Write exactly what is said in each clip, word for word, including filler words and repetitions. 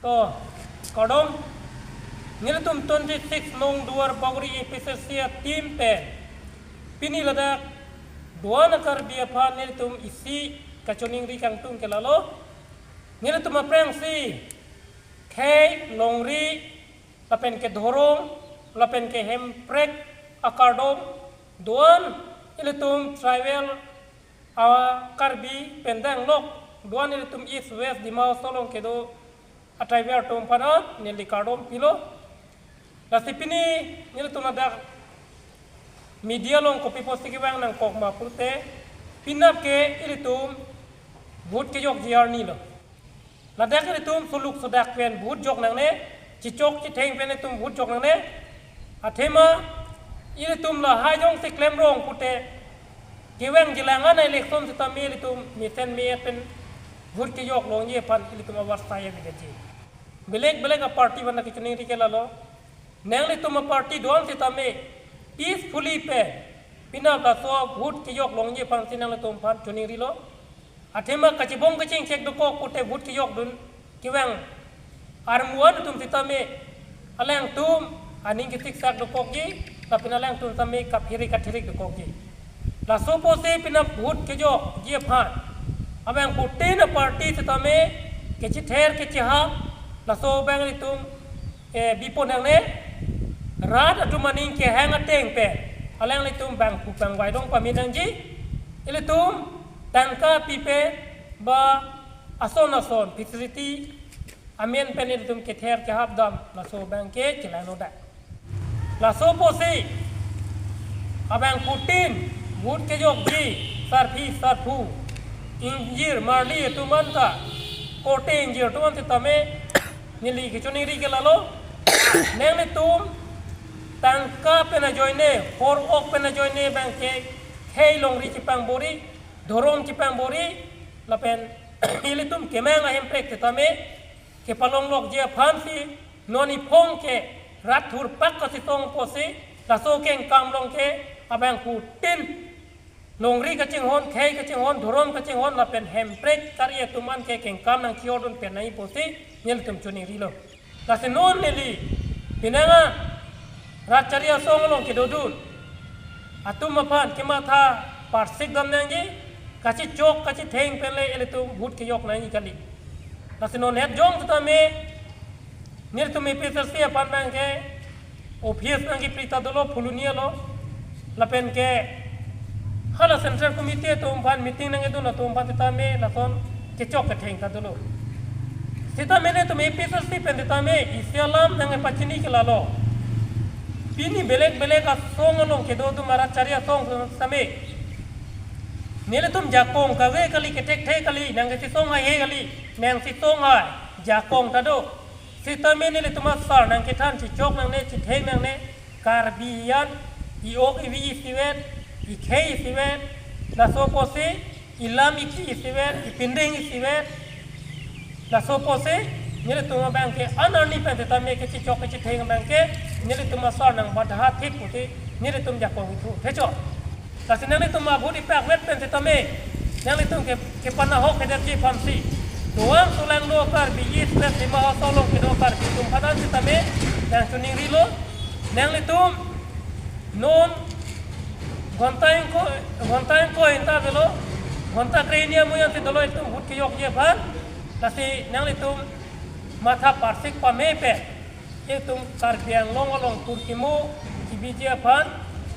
To, kardom. Nelitum twenty-six nong Duar Bagori A P H L C a-team pen pini ladak do-an a-Karbi aphan nelitum isi kachiningri kangtung ke lalo. Nelitum aphrangsi khei, longri, lapen ke dhorom, lapen ke hemprek akardom do-an ilitum tribal a-Karbi pen danglok do-an ilitum East West Dima Hasao along kedo a-tribal atum aphan neli kardom pilo. Lasi pini nelitum ladak media along kopi pusi kevang nangkok ma pulote, penap ke ilitum vote kejokji arni lo. Ladak ilitum suluk sudak pen vote jok nangne, chichok chitheng pen ilitum vote jok nangne. Athema ilitum lahai jongsi klemrong pute, kevangji lang an election sitame ilitum mesen me-et pen vote kejok longji aphan ilitum avarsai abigaji. Belek belek a-party aphan kachiningri ke lalo. Nanglitum a-party do-an sitame peacefully pen penap laso vote kejok longji aphansi nanglitum aphan chiningrilo. Athema kachibong kachingchek dokok pute vote kejokdun kevang armu an atum sitame alangtum aning kesiksak dokokji, lapen alangtum sitame kaphirik kathirik dokokji. Laso pusi penap vote kejokji aphan abangphutin a-party sitame kechither kechihap, laso abang ilitum eh, bipon nangne, rat atum aning kehang ateng pen alanglitum bangphu bangvai dong pame nangji. Ilitum tangka pipe ba ason ason facility amen pen ilitum kether kehap dam, laso abang ke chelangno dak. Laso pusi abangphutin vote kejokji sarpi sarpo, ingjir marli atum anta, korte ingjir atum anta sitame neli kachiningri ke lalo. Nanglitum tangka pen ajoine, hor ok pen ajoine abang ke khei, longri chepangbori, dhorom chepangbori, lapen ilitum kemang ahemprek sitame kepalonglokji aphansi non iphong ke rat thurpak kachesong pusi laso kengkam along ke abangphutin longri kachinghon, khei kachinghon, dhorom kachinghon lapen hemprek kari atum an ke kengkam nangkihordun pen nangji pusi nelitum chiningrilo. Lasi non neli penang a-rat chari asong along kedodun atum aphan kematha parsik dam nangji, kachichok kachitheng pen le ilitum vote kejok nangji kali. Lasi non het jong sitame nelitum A P H L C aphan abang ke office nangkepri ta dolo, Phuloni along, lapen ke hala Central Committee atum aphan meeting nangkedun atum aphan sitame lason kechok ketheng ta dolo. Sitame nelitum A P H L C pen sitame isi alam nangkepachini ke lalo. Pini belek belek asong along kedo atum, a-rat chari asong sitame nelitum jakong kave kali, kethekthe kali, nangkesong haihe kali, nangsong hai jakong ta do. Sitame nelitum asar nangkethan, chichok nangne, chitheng nangne, Karbi an, i-ok ivi isivet, ikhei isivet, laso pusi ilam iki isivet, ipindeng isivet. Laso pusi nelitum abang ke an arni pen sitame kechichok kechitheng abang ke nelitum asar nangbadha thik pusi nelitum jakong ithu, thecho. Lasi nanglitum a-vote ipak vet pen sitame nanglitum ke, kepanahok kedetji aphansi, do-an sulangno Karbi East West Dima Hasao along kedo Karbi atum aphan sitame nangchiningrilo. Nanglitum non ghonta ingkoi, ghonta ingkoi ta avelo, ghonta krehini amoi ansi dolo itum vote kejokji aphan. Lasi nanglitum matha parsik pame pen itum Karbi Anglong along purkimo kebiji aphan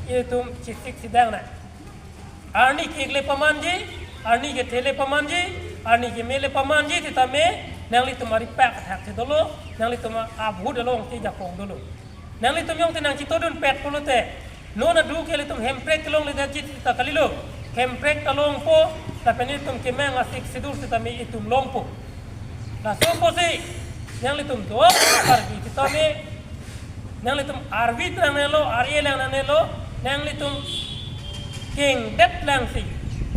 itum chesik sedang nang. Arni ke-ik le pamanji, arni kethe le pamanji, arni keme le pamanji sitame nanglitum aripak athak si dolo, nanglitum a-vote along si jakong dolo. Nanglitum jongsi nangchitodunpet pulote, non adu ke ilitum hemprek kelongledetji ta kalilo. Hemprek ta longpo, lapen itum kemang a-Sixth Schedule sitame itum longpo. Laso pusi nanglitum do Karbi sitame nanglitum arvi lang nangnelo, ar-e lang nangnelo, nanglitum kengdet langsi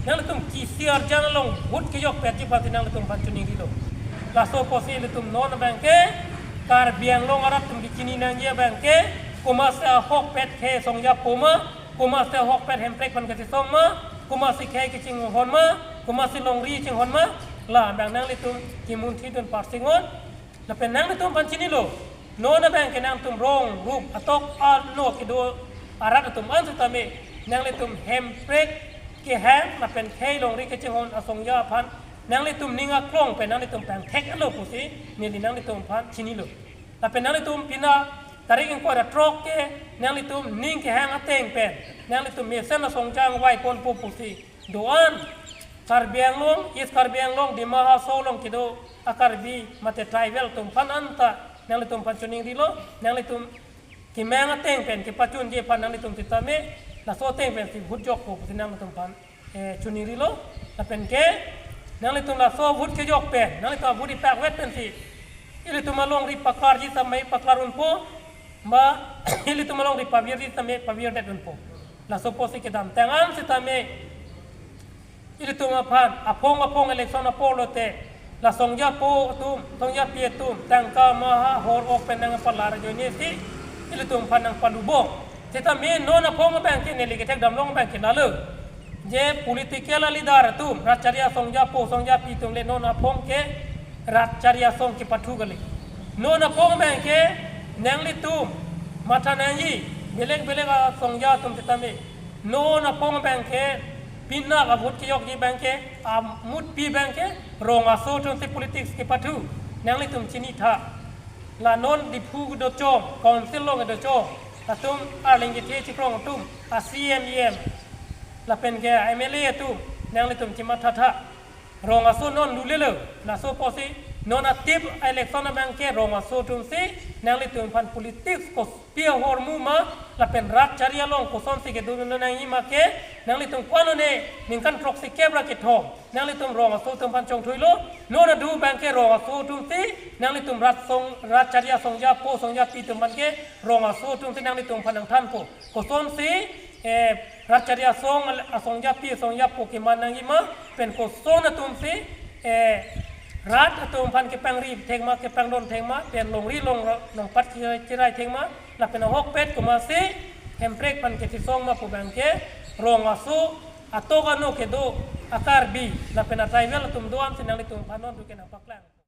nanglitum kisi arjan along vote kejokpetji aphansi nanglitum aphan chiningrilo. Laso pusi ilitum non abang ke Karbi Anglong arat atum kechini nangji abang ke, komatsi ahokpet khei songjapo ma, komatsi ahokpet hemprek aphan kachesong ma, komatsi khei kachinghon ma, komatsi longri chinghon ma, labang nanglitum kemunthidun parsik non. Lapen nanglitum aphan chinilo, non abang ke nangtum rong rup atok ano kedo arat atum an setame, nanglitum Hemprek kehang lapen khei longri kachinghon asongja aphan nanglitum ning aklong pen nanglitum pangthek-lo pusi neli nanglitum aphan chinilo. Lapen nanglitum pini tarik ingkoi ra throk ke nanglitum ning kehang ateng pen nanglitum mesen asongja angvai ponpo pusi do-an Karbi Anglong, East Karbi Anglong, Dima Hasao along kedo a-Karbi mate tribal atum aphan anta nanglitum aphan choningrilo, nanglitum kemang ateng pen kepachunji aphan nanglitum setame laso ateng pensi vote jokpo pusi nanglitum aphan, eh, choningrilo. Lapen ke nanglitum laso vote kejok pen, nanglitum vote ipakvet pensi ilitum alongri paklarji setame paklar unpo, ba ilitum alongri pavirji setame pavirdet unpo. Laso apotsi kedamtang an setame ilitum aphan aphong aphong election apor lote la songja apo atum, songja api atum tangka maha hor-ok pen nangpalar ajoinesi ilitum aphan nangpalubong. Setame non aphong abang ke neli kethekdam long abang ke lalo, je political a-leader atum, rat chari asongja apo songja api atum le non aphong ke rat chari asong kepathu kali. Non aphong abang ke nanglitum matha nangji, belek belek asongja atum setame non aphong abang ke pini a-vote kejokji abang ke, amutpi abang ke rong aso atumsi politics kepathu, nanglitum chinitha. La non Diphu kedochong, council along kedochong atum, arleng kethe chikrong atum, a-C E M, E M, lapen ke M L A atum, nanglitum chimathatha. Rong aso non lulelo, laso apotsi non atip election abang ke rong aso atumsi nanglitum aphan politics kopi ahormu ma, lapen rat chari along kosonsi kedodun nangji ma ke, nanglitum ko-an lone ningkan throksi kep ra kethom nanglitum rong aso atum aphan chongthuilo. Non adu abang ke rong aso atumsi nanglitum rat song, rat chari asongja apo songja api atum aphan ke rong aso atumsi nanglitum aphan nangthanpo. Kosonsi, eh, rat chari asong, asongja api asongja apo keman nangji ma, pen koson atumsi, eh, rat atum aphan kepangri thek ma, kepangdon thek ma, pen longri long, longpat chirai, chirai thek ma, lapen ahokpet komatsi Hemprek aphan kethesong ma pu abang ke rong aso atok ano kedo a-Karbi lapen a-tribal atum do-ansi nanglitum aphan non duke nangpaklang.